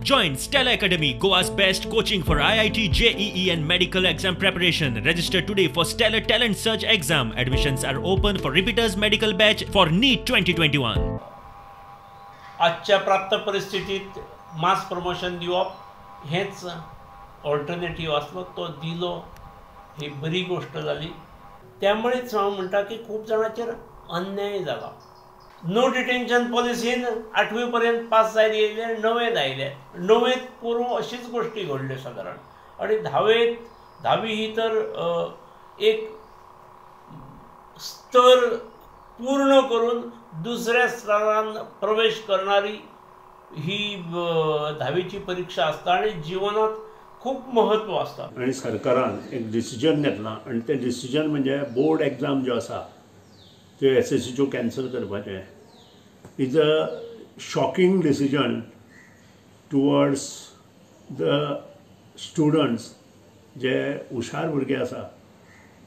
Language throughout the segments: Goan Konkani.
Join Stellar Academy, Goa's best coaching for IIT, JEE and medical exam preparation. Register today for Stellar Talent Search exam. Admissions are open for repeaters medical batch for NEET 2021. आजच्या प्राप्त परिस्थितीत मास प्रमोशन दिवप हेंच ऑल्टरनेटीव आसलो, तो दिलो, ही बरी गोश्ट जाली. त्यामुळेच हांव म्हणटा की खूब जाणांचेर अन्याय जाला. नो डिटेन्शन पॉलिसीन 8वी पर्यंत पास जायत येयले आनी 9वेंत आयले. 9वेंत पोरूं अशीच गोश्टी घडल्यो सादारण. आनी 10वी ही तर एक स्तर पूर्ण करून दुसऱ्या स्तरान प्रवेश करणारी ही 10वीची परीक्षा आसता आनी जिवनांत खूब महत्व आसता. आनी सरकारान एक डिसिजन घेतलां आनी तें डिसिजन म्हणजे बोर्ड एग्जाम ज्यो आसा त्यो एसएससीच्यो कॅन्सल करपाचें is a shocking decision towards the students जे हुशार भुरगे आसा,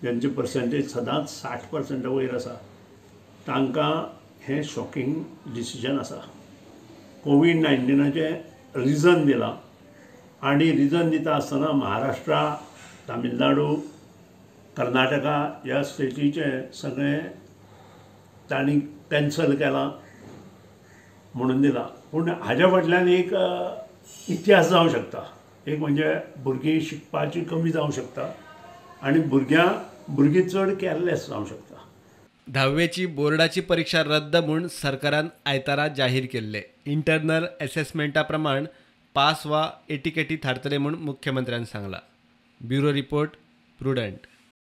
ज्यांची पर्संटेज सदांच 60% वयर आसा, तांकां हें शॉकिंग डिसिजन आसा. कोवीड-19चें रिजन दिलां आनी रिजन दिता आसतना महाराष्ट्रा, तामिळनाडू, कर्नाटका ह्या स्टेटीचें सगळें तांणी कॅन्सल केलां म्हणून दिलां. पूण हाज्या फाटल्यान एक इतिहास जावं शकता. एक म्हणजे भुरगीं शिकपाची कमी जावं शकता आनी भुरगीं चड कॅरलेस जावं शकता. 10वेची बोर्डाची परीक्षा रद्द म्हूण सरकारान आयतारा जाहीर केल्ले. इंटरनल एसेसमेंटा प्रमाण पास वा एटिकेटी थारतले म्हूण मुख्यमंत्र्यान सांगला. Bureau report, Prudent.